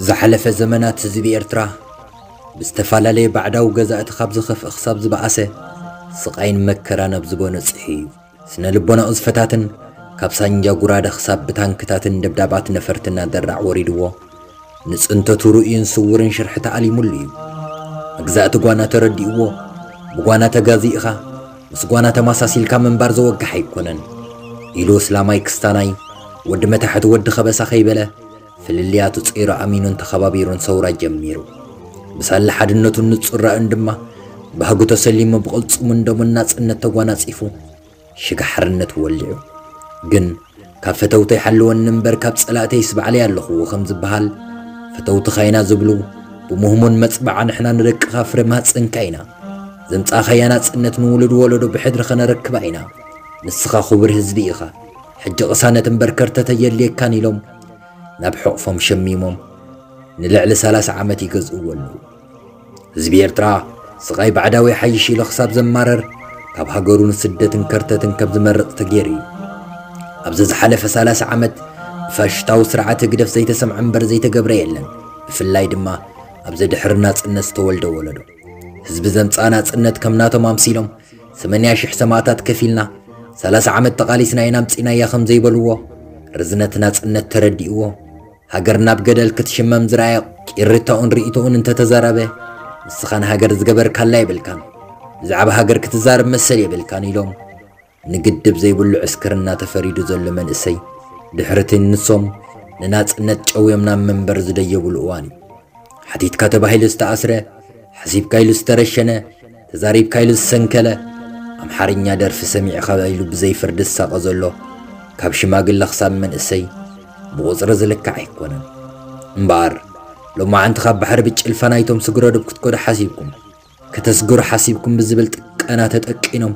ዝሓለፈ ዘመናት ህዝቢ ኤርትራ ብዝተፈላለየ ባዕዳዊ ገዛእቲ ካብ ዝኸፍእ ክሳብ ዝበኣሰ ስቓይን መከራን ኣብ ዝበኖ ጽሒ እዩ። ስነ ልቦናኡ ዝፈታትን ካብ ሳንጃ ጉራደ ክሳብ ብታንክታትን ደብዳባት ነፈርቲ እናደራዕ ወሪድዎ፣ ንጽንተቱ ርኡይን ስውርን ሽርሒ ተኣሊሙሉ እዩ። መግዛእቲ ጓና ተረዲእዎ፣ ብጓና ተጋዚእኻ ምስ ጓና ተማሳሲልካ ምንባር ዘወግሕ ኣይኮነን ኢሉ እስላማይ ክስታናይ ወዲ መታሕቲ ወዲ ከበሳ ከይበለ ፍልልያቱ ጸይሩ ኣሚኑን ተኸባቢሩን ሰውራ ጀሚሩ። ብሳላ ሓድነቱን ንጹር ራእዩን ድማ ባህጉ ተሰሊሙ ብቕልጽሙን ደሙን ናጽነት ተጓናጺፉ ሽግ ሓርነት ወሊዑ። ግን ካብ ፈተውተይ ሓልወኒ እምበር ካብ ጸላእተይስ ባዕለይ ኣለኹዎ ከም ዝበሃል፣ ፈተውትኻ ኢና ዝብሉ ብምህሙን መጽባዓ ንሕና ንደቅኻ ፍረ ማህጸንካ ኢና። ዘምጻእኻያ ናጽነት ንውሉድ ወለዶ ብሕድሪ ኸነረክባ ኢና። ንስኻ ክቡር ህዝቢ ኢኻ። ሕጂ ቅሳነት እምበር ከርተት ኣየድልየካን ኢሎም ናብ ሕቑፎም ሸሚሞም ንልዕሊ ሰላሳ ዓመት ይገዝእዎ ኣለዉ። ህዝቢ ኤርትራ ስቓይ ባዕዳዊ ሓይሽ ኢሉ ክሳብ ዘማረር ካብ ሃገሩ ንስደትን ከርተትን ከም ዝመርጽ ተገይሩ እዩ። ኣብዚ ዝሓለፈ ሰላሳ ዓመት ብፋሽስታዊ ስርዓት ህግደፍ ዘይተሰምዐ እምበር ዘይተገብረ የለን። ብፍላይ ድማ ኣብዚ ድሕሪ ናጽነት ዝተወልደ ወለዶ ህዝቢ ዘምጽኣ ናጽነት ከም ናቶም ኣምሲሎም ሰማንያ ሽሕ ሰማእታት ከፊልና ሰላሳ ዓመት ተቓሊስና ኢና ኣምጺእናያ ከም ዘይበልዎ ርዝነት ናጽነት ተረዲእዎ ሃገር ናብ ገደል ክትሽመም ዝረኣየ ቂርታኡን ርእይቶኡን እንተተዛረበ፣ ንስኻ ንሃገር ዝገበርካላ የብልካን፣ ብዛዕባ ሃገር ክትዛረብ መሰል የብልካን ኢሎም ንግድብ ዘይብሉ ዕስክርና ተፈሪዱ ዘሎ መንእሰይ ድሕሪ እቲ ንሶም ንናጽነት ጨውዮም ናብ መንበር ዝደየብሉ እዋን እዩ። ሓቲትካ ተባሂሉ ዝተኣስረ፣ ሓሲብካ ኢሉ ዝተረሸነ፣ ተዛሪብካ ኢሉ ዝሰንከለ፣ ኣምሓርኛ ደርፊ ሰሚዕኻ ኢሉ ብዘይ ፍርዲ ዝሳቐ ዘሎ፣ ካብ ሽማግለ ክሳብ መንእሰይ ብቑጽሪ ዝልካዕ ኣይኮነን። እምበኣር፣ ሎማዓንቲ ካብ ባሕሪ ብጭልፋ ናይቶም ስግረዶብ ክትከዱ ሓሲብኩም፣ ከተስግሩ ሓሲብኩም ብዝብል ጥቀና ተጠቂኖም፣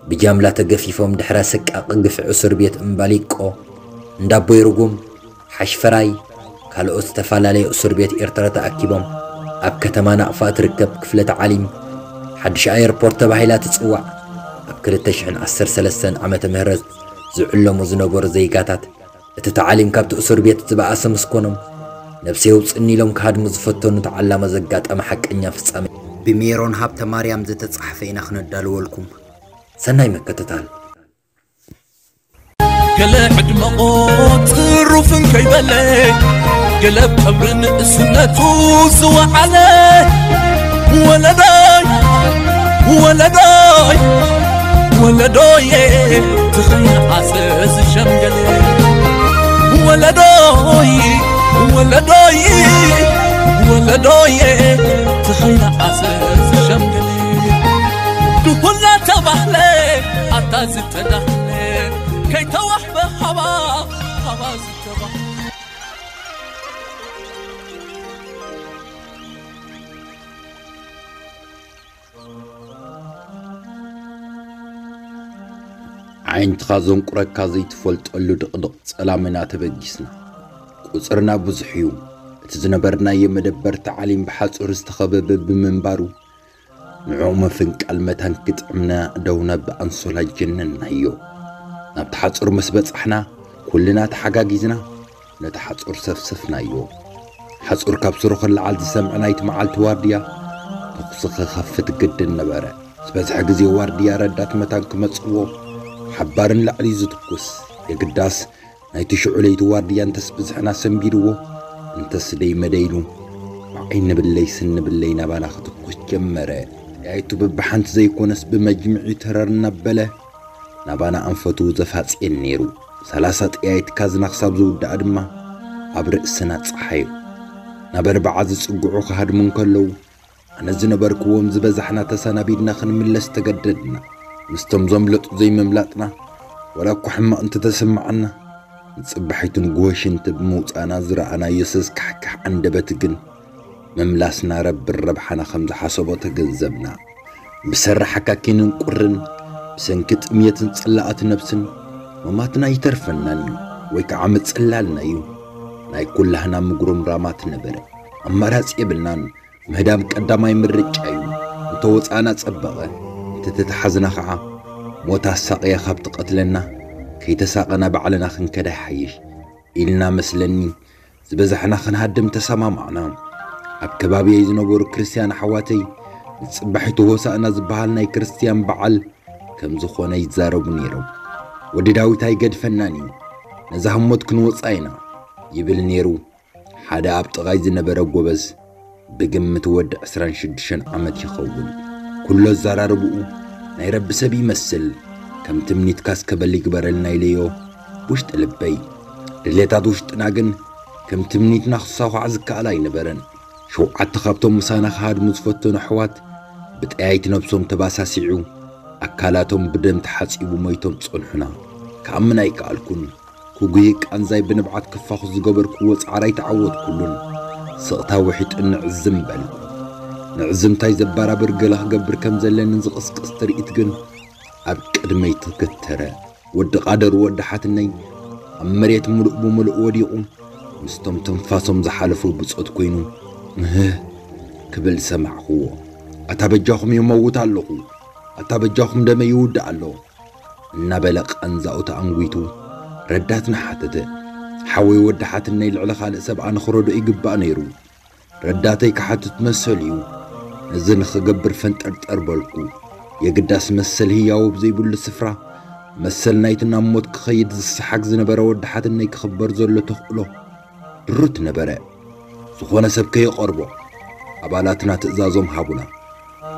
ብጃምላ ተገፊፎም ድሕሪ ኣሰቃቒ ግፍዒ እሱር ቤት እምባሊቆ፣ እንዳቦይ ርጉም፣ ሓሽፈራይ፣ ካልኦት ዝተፈላለዩ እሱር ቤት ኤርትራ ተኣኪቦም ኣብ ከተማ ናቕፋ እትርከብ ክፍለ ተዓሊም ሓድሽ ኣየርፖርት ተባሂላ ትጽዋዕ ኣብ ክልተ ሽሕን ዓሰርተ ሰለስተን ዓመተ ምህረት ዝዕለሙ ዝነበሩ ዜጋታት እቲ ተዓሊም ካብቲ እሱር ቤት ዝበኣሰ ምስ ኮኖም ነብሰይ ኣውጽእኒ ኢሎም ክሃድሙ ዝፈተኑ ተዓላሞ ዘጋጠመ ሓቀኛ ፍጻሜ ብሜሮን ሃብተ ማርያም ዝተጻሕፈ ኢና ክነዳልወልኩም። ሰናይ ምክትታል። ገለ ዕድመ ቆጽሩ ፍንከይ በለ፣ ገለ ኣብ ቀብሪ ንእስነቱ ዝወዓለ፣ ወለዶይ፣ ወለዶይ፣ ወለዶየ፣ ትኽንዓሰ ዝሸምገለ። ወለዶይ፣ ወለዶይ፣ ወለዶየ፣ ትኽንዓሰ ዝሸምገለ። ድኹላ ተባህለ፣ ኣታ ዝተዳህለ፣ ከይተዋሕበ ሃባ፣ ሃባ ዝተባህለ። ዓይንትኻ ዘንቁረካ ዘይትፈልጠሉ ድቕድቕ ጸላም ኢና ተበጊስና። ቁጽርና ብዙሕ እዩ። እቲ ዝነበርናዮ መደበር ተዓሊም ብሓጹር ዝተኸበበ ብምንባሩ፣ ንዕኡ ምፍንቃል መታን ክጥዕምና ኣእዳውና ብኣንሶላ ጀነንናዮ። ናብቲ ሓጹር ምስ በጻሕና፣ ኩልና ተሓጋጊዝና ነቲ ሓጹር ሰፍሰፍናዮ። ሓጹር ካብ ስሩ ክለዓል ዝሰምዐ ናይቲ መዓልቲ ዋርድያ ተኹሲ ክኸፍት ግድን ነበረ። ዝበዝሐ ግዜ ዋርድያ ረዳት መታን ክመጽእዎ ሓባርን ላዕሊ እዩ ዝትኩስ። የግዳስ ናይቲ ሽዑ ለይቲ ዋርድያ እንተስ ብዝሕና ሰንቢድዎ እንተስ ደይ መደይሉ ብዓይኒ ብለይ ስኒ ብለይ ናባና ክትኩስ ጀመረ። ያይቱ ብብሓንቲ ዘይኮነስ ብመጅምዒ ተረር እናበለ ናባና ኣንፈቱ ዘፋጽየን ነይሩ። ሰላሳ ጥያይት ካዝና ክሳብ ዝውዳኣ ድማ ኣብ ርእስና ጸሓዮ ናብ ኣርብዓ ዝጽግዑ ክሃድሙ እንከለዉ፣ ኣነ ዝነበርክዎም ዝበዛሕና ተሰናቢድና ክንምለስ ተገደድና። ምስቶም ዘምለጡ ዘይምምላጥና፣ ዋላ እኳ ሕማቕ እንተተሰማዓና፣ ንጽባሒቱ ንግሆ ሽንቲ ብምውጻእና ዝረኣናዮ ሰዝካሕካሕ ኣንደበት ግን፣ ምምላስና ረቢ ረብሓና ከም ዝሓሰቦ ተገንዘብና። ብሰሪ ሓካኪንን ቁርን፣ ብሰንኪ ጥምየትን ጽላኣት ነብስን፣ ምማትና ኣይተርፈናን እዩ፣ ወይ ከዓ ምጽላልና እዩ። ናይ ኩላህና ምጉርምራማት ነበረ። ኣማራጺ የብልናን። ምህዳም ቀዳማይ ምርጫ እዩ። እንተወጻእና ጸበቐ። እንተተተሓዝና ኸዓ፣ ሞት ኣሳቕያ ካብ ትቐትለና፣ ከይተሳቐና ባዕልና ክንከዳ ይሓይሽ ኢልና መስለኒ፣ ዝበዛሕና ክንሃድም ተሰማማዕና። ኣብ ከባቢየይ ዝነበሩ ክርስትያን ኣሕዋተይ ንጽባሒቱ ሆሳእና ዝበሃል ናይ ክርስትያን በዓል ከም ዝኾነ ይዛረቡ ነይሮም። "ወዲ ዳዊት ኣይገድፈናን እዩ፣ ነዛ ህሞት ክንወጻ ኢና" ይብል ነይሩ ሓደ ኣብ ጥቓይ ዝነበረ ጎበዝ፣ ብግምት ወዲ ዕስራን ሽዱሽተን ዓመት ይኸውን። ኩሎ ኣዘራርብኡ ናይ ረቢ ሰብ ይመስል። ከም ትምኒትካ እስከ በል ይግበረልና ኢለዮ ውሽጢ ልበይ። ድሌታት ውሽጥና ግን ከም ትምኒትና ክሳዃዕ ዝከኣል ኣይነበረን። ሸውዓተ ካብቶም ምሳና ክሃድሙ ዝፈተኑ ኣሕዋት ብጠያይት ነብሶም ተባሳሲዑ፣ ኣካላቶም ብደም ተሓጺቡ ሞይቶም ጸንሑና። ክኣምን ኣይከኣልኩን። ክጉሂ ቃንዛይ ብንብዓት ክፋኹስ ዝገበርክዎ ጻዕር ኣይተዓወትኩሉን። ስቕታ ውሒጡኒ ንዕዝም በልኩ። ንዕዝምታይ ዘበራብር ገለ ክገብር ከም ዘለኒ ዝቕስቅስ ትርኢት ግን ኣብ ቅድመይ ተገተረ። ወዲ ቃደር ወዲ ሓትነይ ኣብ መሬት ምሉእ ብምሉእ ወዲቑ፣ ምስቶም ትንፋሶም ዝሓለፉ ብጾት ኮይኑ፣ "እህህ" ክብል ሰማዕክዎ። "ኣታ በጃኹም ይመውት ኣለኹ፣ ኣታ በጃኹም ደመይ ይውዳእ ኣሎ" እናበለ ቃንዛኡ ተኣንጒቱ ረዳትና ሓተተ። ሓወይ ወዲ ሓትነይ ልዕሊ ካልእ ሰብ ኣነ ክረድኦ ይግባእ ነይሩ። ረዳተይ ክሓትት መሰሉ እዩ። ነዚ ንኽገብር ፈንጠርጠር በልኩ። የግዳስ መሰል ህያው ኣብ ዘይብሉ ስፍራ፣ መሰል ናይቲ ናብ ሞት ክኸይድ ዝሰሓግ ዝነበረ ወዲ ሓትነይ ክኽበር ዘሎ ተኽእሎ ድሩት ነበረ። ዝኾነ ሰብ ከየቐርቦ ኣባላትና ትእዛዞም ሃቡና።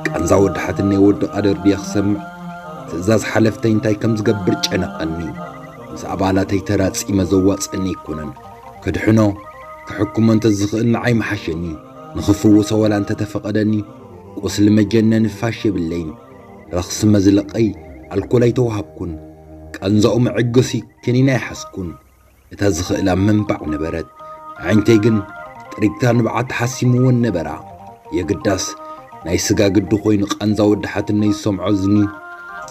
ቃንዛ ወዲ ሓትነይ ወዲ ቃደር ድየ ክሰምዕ? ትእዛዝ ሓለፍተይ እንታይ ከም ዝገብር ጨነቐኒ። ምስ ኣባላተይ ተራጺመ ዘዋጽእኒ ኣይኮነን። ክድሕኖ፣ ክሕክሞ እንተ ዝኽእል ንዓይ ምሓሸኒ። ንኽፍውሶ ወላ እንተ ተፈቐደኒ፣ ቁስሊ መጀነኒ ፋሽ የብለይን። ረኽሲ መዝለቐይ ኣልኮል ኣይተዋሃብኩን። ቃንዛኡ መዐገሲ ክኒን ኣይሓዝኩን። እታ ዝኽእላ ምንባዕ ነበረት። ኣዒንተይ ግን ጥሪግታ ንብዓት ተሓሲምወን ነበራ። የግዳስ ናይ ስጋ ግዲ ኮይኑ ቃንዛ ወዲ ሓትነይ ዝሰምዖ እዝኒ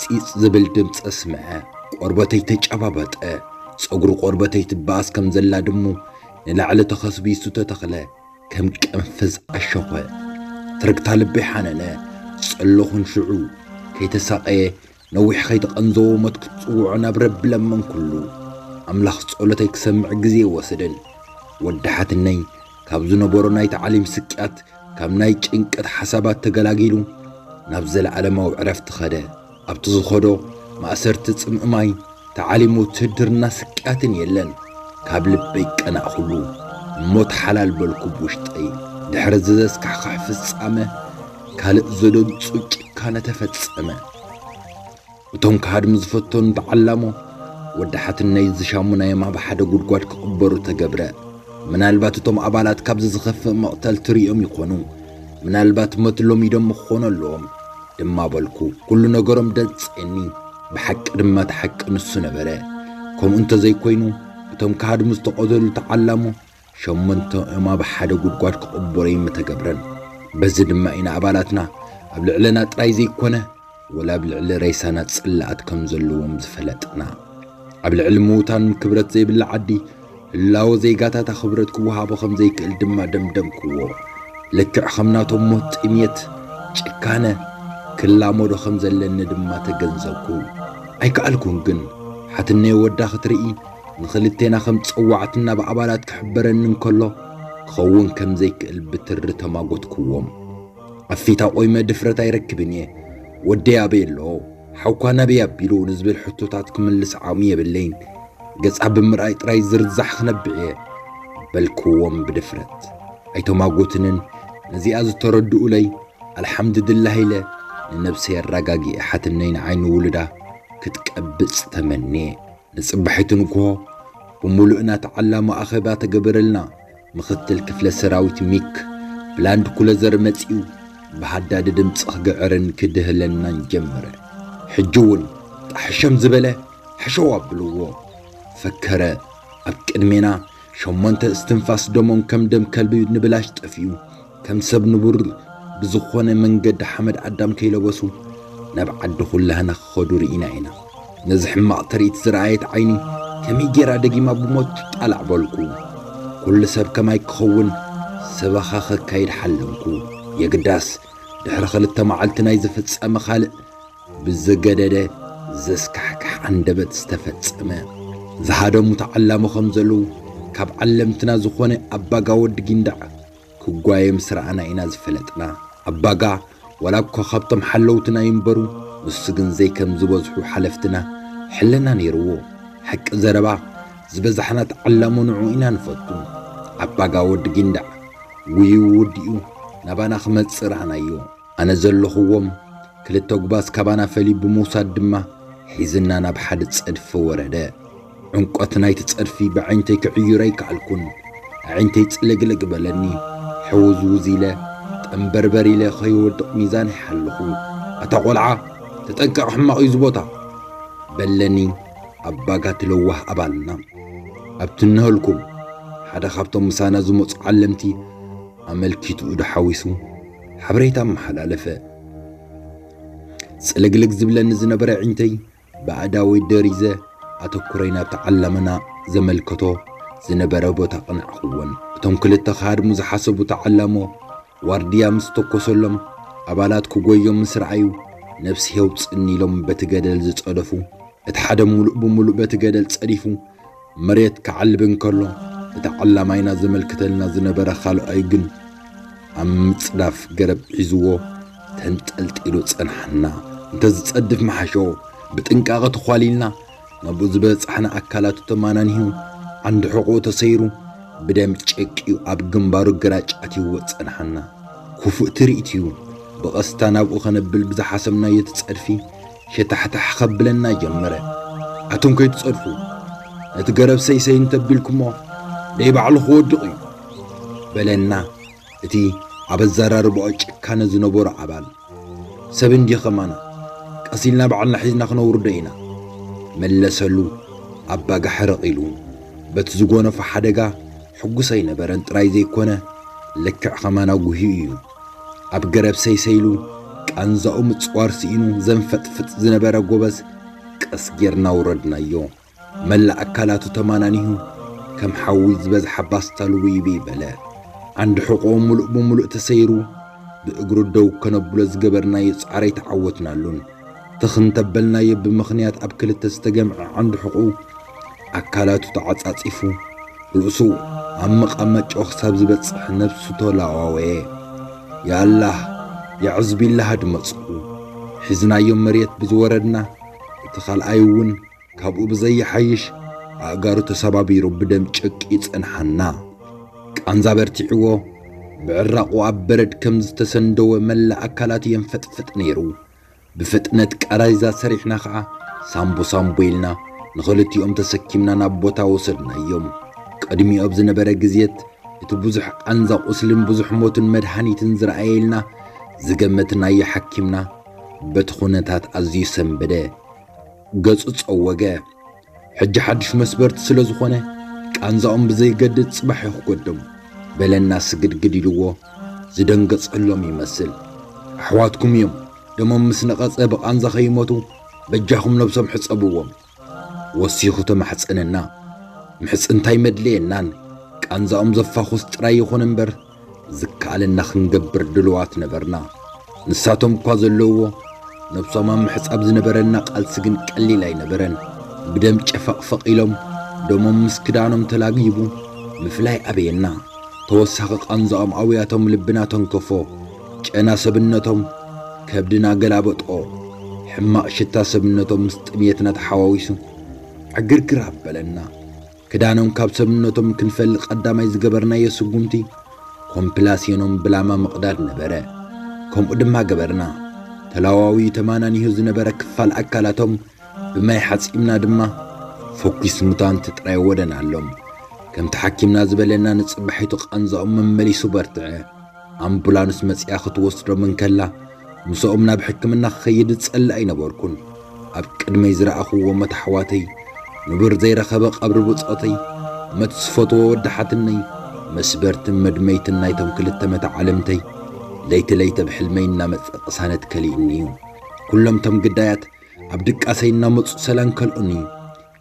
ጺጽ ዝብል ድምጺ ኣስምዐ። ቆርበተይ ተጨባበጠ። ጸጉሪ ቆርበተይ ትበኣስ ከም ዘላ ድሙ ንላዕሊ ተኸስቢሱ ተተኽለ። ከም ቅንፍዝ ኣሸኾ። ትርግታ ልበይ ሓነነ። ጸለኹን ሽዑ ከይተሳቐየ ነዊሕ ከይተቐንዘዎ ሞት ክትጽውዖ ናብ ረቢ ለመንኩሉ። ኣምላኽ ጸሎተይ ክሰምዕ ግዜ ኣይወሰደን። ወዲ ሓትነይ ካብ ዝነበሮ ናይ ታዕሊም ስቅያት፣ ካብ ናይ ጭንቀት ሓሳባት ተገላጊሉ ናብ ዘለኣለማዊ ዕረፍቲ ኸደ። ኣብቲ ዝኸዶ ማእሰርቲ ጽምእ ማይ፣ ታዕሊም ውትህድርና ስቅያትን የለን። ካብ ልበይ ቀናእኩሉ። ሞት ሓላል በልኩ ብውሽጠይ። ድሕሪ እዚ ዘስካሕክሕ ፍጻመ፣ ካልእ ዘደንጹ ጭካነ ተፈጸመ። እቶም ክሃድሙ ዝፈተኑ ተዓላሞ ወዲ ሓትነይ ዝሻሙናዮም ኣብ ሓደ ጉድጓድ ክቕበሩ ተገብረ። ምናልባት እቶም ኣባላት ካብዚ ዝኸፍእ መቕተልቲ ርእዮም ይኾኑ። ምናልባት ሞት ሎሚዶም ክኾኑ ኣለዎም ድማ በልኩ። ኩሉ ነገሮም ደንጸየኒ። ብሓቂ ድማ እቲ ሓቂ ንሱ ነበረ። ከምኡ እንተዘይኮይኑ፣ እቶም ክሃድሙ ዝተቐተሉ ተዓላሞ ሸሞንተኦም ኣብ ሓደ ጉድጓድ ክቕበሩ ኣይምተገብረን። በዚ ድማ ኢና ኣባላትና ኣብ ልዕለና ጥራይ ዘይኮነ፣ ወላ ኣብ ልዕሊ ሬሳና ጽላኣት ከም ዘለዎም ዝፈለጥና። ኣብ ልዕሊ ምዉታን ክብረት ዘይብላ ዓዲ፣ ህላወ ዜጋታታ ክብረት ክወሃቦ ከም ዘይክእል ድማ ደምደምክዎ። ልክዕ ከም ናቶም ሞት፣ ጥሜት፣ ጭካነ ክላመዶ ከም ዘለኒ ድማ ተገንዘብኩ። ኣይከኣልኩን ግን፣ ሓትነይ ወዳ ክትርኢ፣ ንኽልቴና ከም ጸዋዕትና ብኣባላት ክሕበረኒ እንከሎ፣ ክኸውን ከም ዘይክእል ብትሪ ተማጎትክዎም። ኣብ ፊታ ቆይመ ድፍረት ኣይረክብን እየ። "ወደይ ኣበይ ኣሎ? ሓውካ ናበይ ኣቢሉ?" ንዝብል ሕቶታት ክምልስ ዓቕሚ የብለይን። ገጻ ብምርኣይ ጥራይ ዝርዛሕ ክነብዕ እየ በልክዎም ብድፍረት። ኣይተማጎትንን። ነዚኣ ዝተረድኡለይ ኣልሓምድድላህ ኢለ ንነብሰይ ኣረጋጊኤ ሓትነይ ንዓይ ንውሉዳ ክትቀብጽ ተመንየ። ንጽባሒቱ ንግሆ ብምሉእና ተዓላሞ ኣኼባ ተገበረልና። ምኽትል ክፍለ ሰራዊት ሚክ ብላንድ ኩለዘር መጺኡ ብሃዳዲ ድምጺ ክግዕርን ክድህለናን ጀመረ። ሕጂ እውን ጣሕሸም ዝበለ ሕሸው ኣብልዎ ፈከረ። ኣብ ቅድሜና ሸሞንተ እስትንፋስ ደሞም ከም ደም ከልቢ ንብላሽ ጠፊኡ፣ ከም ሰብ ንቡር ብዝኾነ መንገዲ ሓመድ ኣዳም ከይለበሱ ናብ ዓዲ ኩላህና ክኸዱ ርኢና ኢና። ነዚ ሕማቕ ትርኢት ዝረኣየት ዓይኒ ከመይ ጌራ ደጊማ ብሞት ትጣላዕ በልኩ። ኩሉ ሰብ ከማይ ክኸውን ሰበኻ ከካይድ ሓለምኩ። የግዳስ ድሕሪ ክልተ መዓልቲ ናይ ዝፍጸመ ካልእ ብዝገደደ ዘስካሕክሕ ኣንደበት ዝተፈጸመ። ዝሃደሙ ተዓላሞ ከም ዘለዉ ካብ ዓለምትና ዝኾነ ኣባጋ ወዲ ጊንዳዕ ክጓየ ምስ ረኣና ኢና ዝፈለጥና። ኣባጋ ዋላ እኳ ካብቶም ሓለውትና ይንበሩ፣ ንሱ ግን ዘይከም ዝበዝሑ ሓለፍትና ሕልና ነይርዎ። ሓቂ ዘረባ ዝበዛሕና ተዓላሞ ንዑ ኢና ንፈቱ። ኣባጋ ወዲ ጊንዳዕ ውዩ ውዲኡ ናባና ክመጽእ ረኣናዮ። ኣነ ዘለኹዎም ክልተ ጉባዝ ካባና ፈልዩ ብምውሳድ ድማ ሒዝና ናብ ሓደ ጸድፊ ወረደ። ዕምቆት ናይቲ ጸድፊ ብዓይንተይ ክዕይሮ ኣይከኣልኩን። ኣዒንተይ ጽልግልግ በለኒ። ሕውዝውዝ ኢለ፣ ጠንበርበር ኢለ ከይወድቕ ሚዛን ይሓለኹ። "ኣታ ቆልዓ፣ ተጠንቀቕ፣ ሕማቕ እዩ እዚ ቦታ!" በለኒ ኣባጋ እቲ ለዋህ ኣባልና። ኣብቲ እነሀልኩም ሓደ ካብቶም ምሳና ዝመጹ ዓለምቲ ኣመልኪቱ ኢዱ ሓዊሱ ሓበሬታ ኣመሓላለፈ። ጽልግልግ ዝብለኒ ዝነበረ ኣዒንተይ ብኣእዳወይ ደሪዘ ኣተኩረይ ናብቲ ዓላምና ዘመልከቶ ዝነበረ ቦታ ቀናዕኩወን። እቶም ክልተ ክሃድሙ ዝሓሰቡ ተዓላሞ ዋርድያ ምስ ተኮሰሎም ኣባላት ክጎዮም ምስ ረኣዩ ነብሲ የውጽእኒ ኢሎም በቲ ገደል ዝጸደፉ። እቲ ሓደ ሙሉእ ብሙሉእ በቲ ገደል ጸዲፉ መሬት ክዓልብ እንከሎ፣ እቲ ዓላማይና ዘመልክተልና ዝነበረ ካልኣይ ግን ኣብ ምጽዳፍ ገረብ ሒዝዎ ተንጠልጢሉ ጸንሓና። እንተዝጸድፍ ምሓሾ፣ ብጥንቃቐ ተዃሊልና ናብኡ ዝበጻሕና ኣካላቱ ተማናኒሁ ዓንዲ ሕቖኡ ተሰይሩ ብደም ጨቂዩ ኣብ ግንባሩ ግራጭ ኣትይዎ ጸንሓና። ክፉእ ትርኢት እዩ። ብቐስታ ናብኡ ከነብል ብዝሓሰብናዮ እቲ ጸድፊ ሸታሕታሕ ከብለና ጀመረ። "ኣቱም ከይትጸድፉ፣ ነቲ ገረብ ሰይሰይ እንተቢልኩሞ ደይ ባዕሉ ክወድቕ እዩ" በለና። እቲ ኣብ ኣዘራርባኦ ጭካነ ዝነበሮ ኣባል፣ "ሰብ እንድዩ ከማና፣ ቀስ ኢልና ባዕልና ሒዝና ክነውርዶ ኢና" መለሰሉ። ኣባጋ ሕርቕ ኢሉ። በቲ ዝጎነፎ ሓደጋ ሕጉስ ኣይነበረን ጥራይ ዘይኮነ፣ ልክዕ ከማና ጉህዩ እዩ። ኣብ ገረብ ሰይሰይሉ ቃንዛኡ ምጽዋር ስኢኑ ዘንፈጥፍጥ ዝነበረ ጎበዝ ቀስ ጌርና ኣውረድናዮ። መላእ ኣካላቱ ተማናኒሁ ከም ሓዊ ዝበዝሓ ባስታ ልውይብይ በለ። ዓንዲ ሕቖኡ ምሉእ ብምሉእ ተሰይሩ ብእግሩ ደው ከነብሎ ዝገበርናዮ ጻዕሪ ኣይተዓወትናሉን። ትኽ እንተበልናዮ ብምኽንያት ኣብ ክልተ ዝተገምዐ ዓንዲ ሕቖኡ ኣካላቱ ተዓጻጺፉ፣ ርእሱ ኣብ መቐመጫኡ ክሳብ ዝበጽሕ ነብሱ ተላዋወየ። ያኣላህ፣ ያዕዝቢላህ ድመጽኹ። ሒዝናዮ መሬት ብዝወረድና፣ እቲ ካልኣይ እውን ካብኡ ብዘይሓይሽ ኣእጋሩ ተሰባቢሩ ብደም ጨቂ ይጸንሓና። ቃንዛ በርቲዕዎ፣ ብዕራቑ ኣብ በረድ ከም ዝተሰንደወ መላእ ኣካላት የንፈጥፍጥ ነይሩ። ብፍጥነት ቃራይዛ ሰሪሕና ኸዓ ሳምቦ ሳምቦ ኢልና ንኽልቲኦም ተሰኪምና ናብ ቦታ ወሰድናዮም። ቅድሚኡ ኣብ ዝነበረ ግዜት እቲ ብዙሕ ቃንዛ ቁስልን ብዙሕ ሞትን መድሃኒትን ዝረኣየልና ዝገመትናዮ ሓኪምና በቲ ኩነታት ኣዝዩ ሰንበደ። ገጹ ጸወገ። ሕጂ ሓድሽ መስበርቲ ስለ ዝኾነ ቃንዛኦም ብዘይገድድ ጽባሕ እዩ ክጎዶም በለና ስግድግድ ኢልዎ ዝደንገጸሎም ይመስል። ኣሕዋትኩም እዮም፣ ደሞም ምስ ነቐጸ ብቃንዛ ከይሞቱ በጃኹም ነብሶም ሕጸብዎም። ወሲኹ ተማሕጸነና። ምሕጽንታ ኣይመድለየናን። ቃንዛኦም ዘፋኹስ ጥራይ ይኹን እምበር ዝከኣለና ክንገብር ድሉዋት ነበርና። ንሳቶም እኳ ዘለውዎ ነብሶም ኣብ ምሕጻብ ዝነበረና ቃልሲ ግን ቀሊል ኣይነበረን። ብደም ጨፈቕፈቕ ኢሎም ደሞም ምስ ክዳኖም ተላጊቡ ምፍላይ ኣበየና። ተወሳኺ ቃንዛኦም ኣውያቶም ልብና ተንከፎ። ጨና ሰብነቶም ከብድና ገላበጦ። ሕማቕ ሽታ ሰብነቶም ምስ ጥሜትና ተሓዋዊሱ ዕግርግር ኣበለና። ክዳኖም ካብ ሰብነቶም ክንፈልጥ ቀዳማይ ዝገበርናዮ ስጉምቲ ኮምፕላሴኖም ብላማ ምቕዳድ ነበረ። ከምኡ ድማ ገበርና። ተላዋዊኡ ተማናኒሁ ዝነበረ ክፋል ኣካላቶም ብማይ ሓጺብና ድማ ፈኲስ ሙታንት ጥራይ ወደናሎም። ከምቲ ሓኪምና ዝበለና ንጽባሒቱ ቃንዛኦም መመሊሱ በርትዐ። ኣምቡላንስ መጺኣ ክትወስዶም እንከላ፣ ምስኦም ናብ ሕክምና ክኸይድ ዝጸልእ ኣይነበርኩን። ኣብ ቅድመይ ዝረኣኽዎ መት ኣሕዋተይ፣ ንቡር ዘይረኸበ ቀብሪ ብጾተይ፣ መት ዝፈትዎ ወዲ ሓትነይ፣ መስበርትን መድመይትን ናይቶም ክልተ መታዓልምተይ፣ ለይቲ ለይቲ ኣብ ሕልመይ እናመጸ ቅሳነት ከሊእኒ እዩ። ኩሎም እቶም ግዳያት ኣብ ድቃሰይ እናመጹ ሰላም ከልኡኒ።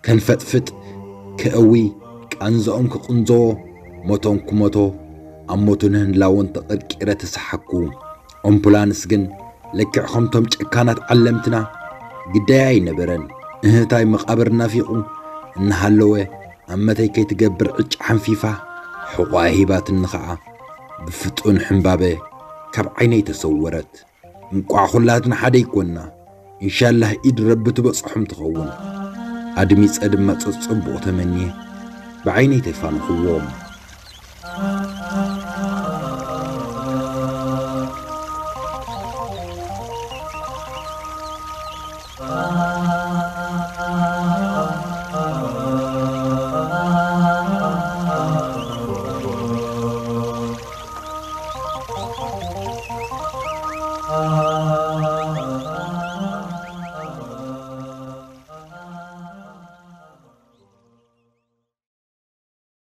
ከንፈጥፍጥ፣ ከእዊ፣ ቃንዛኦም ክቕንዘዎ፣ ሞቶም ክሞቶ፣ ኣብ ሞቱ ንህላወን ተቐርቂረ ተሰሓኩ። ኦምፑላንስ ግን ልክዕ ከምቶም ጨካናት ዓለምትና ግዳይ ኣይነበረን። እህታይ መቓብር ናፊቑ እናሃለወ ኣመተይ ከይትገብር ዕጭ ሓንፊፋ ሕቖኣ ሂባትኒ ኸዓ ብፍጡን ሕምባበ ካብ ዓይነይ ተሰወረት። እንቋዕ ኹላትና ሓደ ይኮንና። ኢንሻላህ ኢድ ረቢ ትበጽሖም ትኸውን። ኣድሚጸ ድማ ጸጸቡቕ ተመንየ ብዓይነይ ተፋንኽዎም።